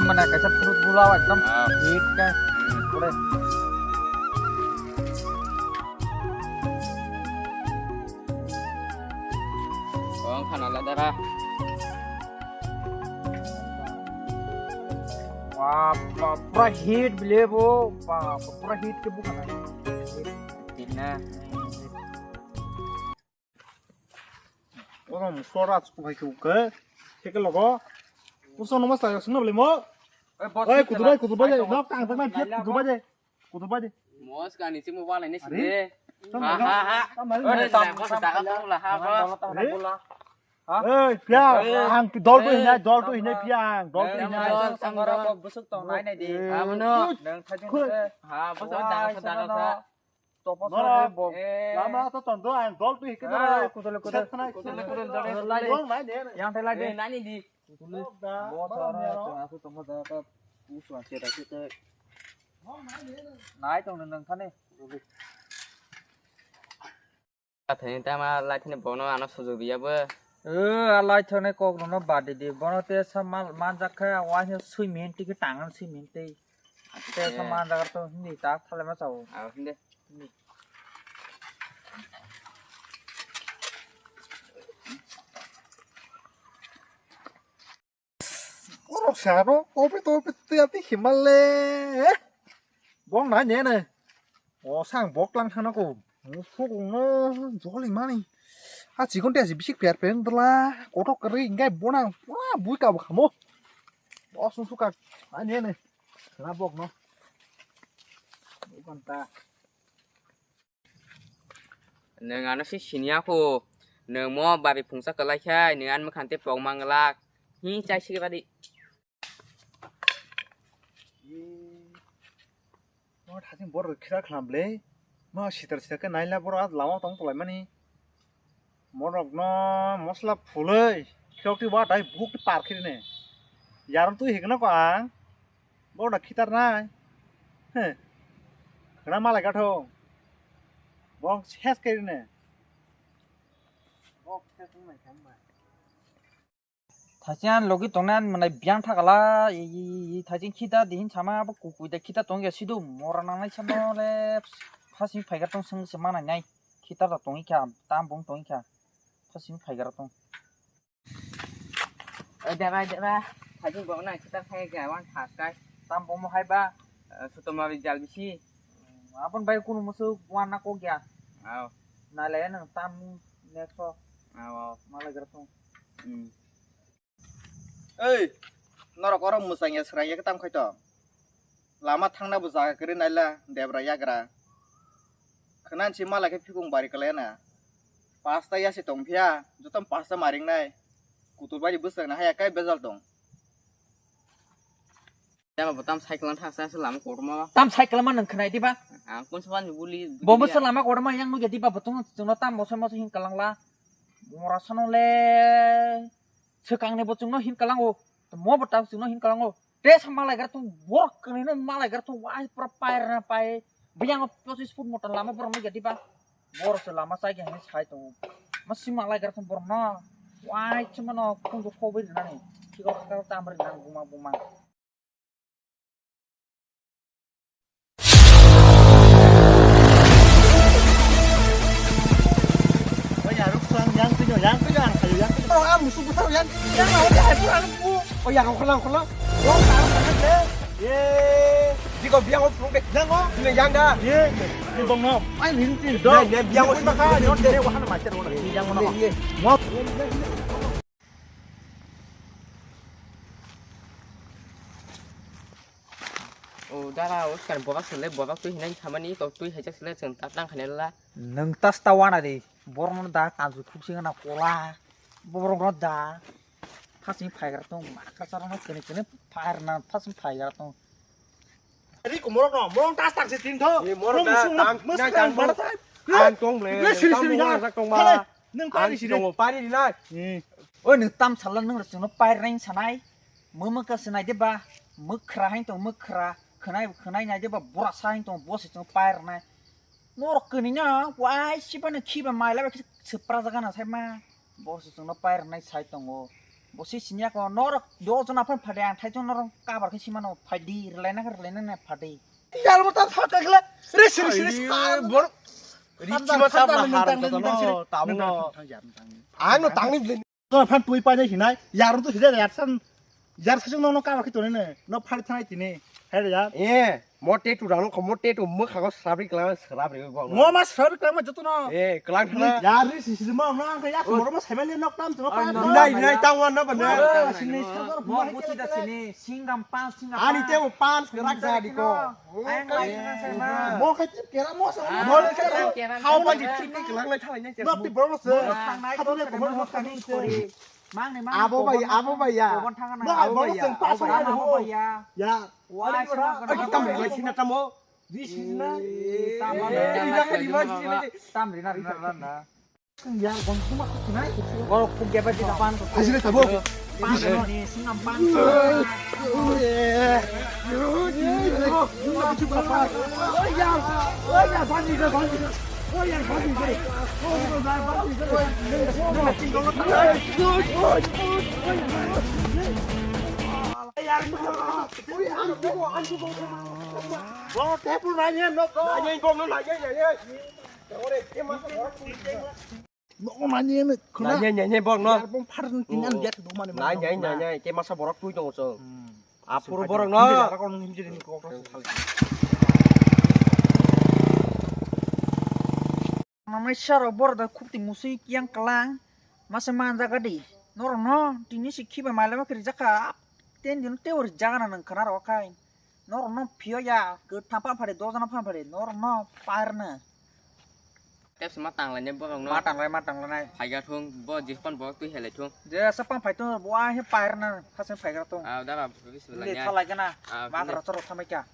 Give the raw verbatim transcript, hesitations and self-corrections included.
Mana kaisa fruit bulao ekdom Ah. Hit khe. Hmm. Pore. Wah, wah, pura hit bile bo. Wah, pura hit ke bukan. Hit na. Oro musora chuku hai chuku ke. Ke ke logo. Puso no masa sungna bele mo. Oi, kudu bai, kudu bai. Nok tang tang bai, kudu bai. Kudu bai. Mos kani si mo bale ni si. Ha ha ha. Oi, ta mo sa daga tang la ha ba. Oi, pia, ang dol tu hinai, dol tu hinai pia, dol tu hinai. Dol sang ro busuk tong nai nai di. Ha, bono. Nang thajung. Ha, busuk daga daga. Topo sore bo. Lama to tondo ang dol tu hikna. Kudole kudole. Kudole kudole jare. Dol nai ne. Yang thai lai de. Nani di. Bo thara to aku tomo da ka pusu ase da kute. Nai tong nang thane. Laithani tama laithani bono ano sujuk ya bo. O, a laithani kok no badi di. Bono te sa manjak kha wahino sui minti ke tangan sui minti. Te sa manjak to hindi ta thale ma chao. Aw hindi. Oro saro, obe to obe to ati himale. Bong na ne ne. O sang bok lang thana ko. Musuk no joli mani. A chikon te asi bisik per pen dela. Kotok kari ingkai bonang pura bui ka bo khamo. Bos musuk ka. A ne ne. Na bok no. Bukan ta. Nwng ano se siniya kho, nwng mo bari phungsa kwlai khai, nwng ani mwkhang tei pok manglak. Hi chai sigi badi. Mo thajin borok khira khlam le. Mo sitar sitar khe naila borok lama tong tolai mani. Morok no mosla phuloi. Khirok ti wa dai buk par khirine. Yaron twi hikna ko ang. Bo na khitar nai. He. Khna malai gathong. Bong ses ke ne. Bong ses nai kham ba. Thaiching logi tongnai manai biang thakala, i, i, i, thaiching khita dihin sama abo kukui da khita tongya sidu mora nangnai samo le phasing phaiga tong seng se manai nai. Khita da tongikha, tam bong tongikha. Phasing phaiga tong. Oi deba, oi deba. Thajin bo na kita khai ga wan thas kai. Tam bomo hai ba. Eh, suto ma rijal bisi. Abon bai kunu musu wan na kok ya. Aw. Na le nang tam next o. Aw, aw. Malai gra tong. Hmm. Ei, norok oro musang ya srang ya tam khai to. Lama thangna bo jaga kwrwi naila debra yagra. Khwnansi malai khe phikung bari kwlai na. Pasta yasi tong phiya, joto pasta maring nai. Kutur bai bwswk na haya kai bejal tong. Yama bo tam cycle thang sa lama kotorma. Tam cycle ma nang khnai diba? Ang kun sa ni buli. Bo bwswk lama kotorma yang nugya diba bo tong chwngno tam moso moso hin kalang la. Mora sano le. Swkangni bo chwngno hin kalango. Mo bo ta chwngno hin kalango. Te sa malai gar tong borok kwnwi no malai gar tong wai pura pair na pai. Biyang o pochis foot moto lama borok no jadi ba. Borok se lama chai ge hin sai tong. Ma si malai gar tong borok no. Wai chuma no khung do khobri nani. Kiko kaka tamri nang buma buma. Oh, ya, ruk sang yang pinyo, yang pinyo, ang kayo, yang pinyo. Oh, ah, musuh besar, yang, yang, oh, ya, itu anak bu. Oh, ya, kau kelang, kelang. Long, kau kelang, deh. Ye. Di kau biang, oh, peluk deh. Yang, oh. Ini yang dah. Ye, ini bang, no. Ai, ini sih. Dong. Ye, ye, biang, oh, ini makan, ini deh, wah, macam mana? Ini yang mana? Ye, ye. Mau. O dara, o swkang bobak swlai, bobak twi hinai samani, kok twi haijak swlai, chwng ta tang khainai la. Nwng tas ta wana di, borokno da kanjwi khuk singna kola, borokno da, phasing phaigra tong, makra charokno kene kene phairna phasing phaigra tong. Ri ko morok no, morok tas tak se tin tho. Ni morok da, tang, tang, tang, tang. Ang tong ble, le siri siri ya. Tang tong ba. Nang pari siri. Tong pari di nai. Oi, nwng tam sala nwng rwchwngno pairnai sanai. Mwmwk ka swnai de ba, mwkhra hain tong mwkhra, khwnai khwnai nai de ba, bura sa hain tong bo se chwng pairnai. Norok kwnwi no, wai siba no khiba mai laba kisa swpra jaga na sai ma. Bo se chwngno pairnai sai tongo. Bo se sinya ko norok do jona phan phade ang thai jona norok kabar khe simano phadi relai na relai na phadi. Yar mo ta pha ka khle. Re siri siri sa. Bor. Ri ki ma sa na har to no. Tamo no. Ang no tangni. To phan tui pa jai hinai. Yar to hide yar san. Yar sa jong no kabar khe tone ne. No phadi thanai tini. Hai re yar. Eh. Mo tattoo rang kho, mo tattoo mwkhango srabri klang srabri bo. Mo ma srabri klang ma joto no. Eh, klang thana. Ya ri si si mo no ang ya mo mo saimali nok tam to pa. Nai nai tang wan na ba na. Sini sabar mo buti da sini singam pan singam. Ani te mo pan rak sa di ko. Ang lai na sai ma. Mo khe kera mo sa. Mo khe kera. How ba di trip ni klang lai thalai na. Nok ti bro se. Khato ne ko mo thang ni se. Mang ni mang. Abo bai, abo bai ya. Kobon thang na. Nok abo bai ya. Abo bai ya. Ya. Wah, tam ri lai sina tamo. Di sina. Tam ri na rina rina. Yar gong kuma sinai. Gong puk geba di kapan. Ajile tabo. Pan ni singam pan. Bo tepul nanya no ko. Nanya bong no nanya nanya. Ore tema ko. No nanya ne khuna. Nanya nanya bong no. Yar bong phar tin an biak do mani. Nanya nanya tema sa borok tui tongo so. Apur borok no. Mamaisa rok borok da khukti musui kiyang klang masa manjaga di. Norok no tini si khiba mailama kiri jaka. Ten din te ori jaga na nang khana rok khai. Norok no phiyo ya, kwthang phan phari, dojana phan phari, norok no pair na. Tep se ma tang lai ne borok no. Ma tang lai, ma tang lai nai. Phaiga thung, bo jis pan bo twi helai thung. Je sa pan phai thung, bo a he pair na, ha se phaiga thung. Ah, dara, bis Bile lai. Thalai gana. Ah, ma bile. Kara choro thamai kya.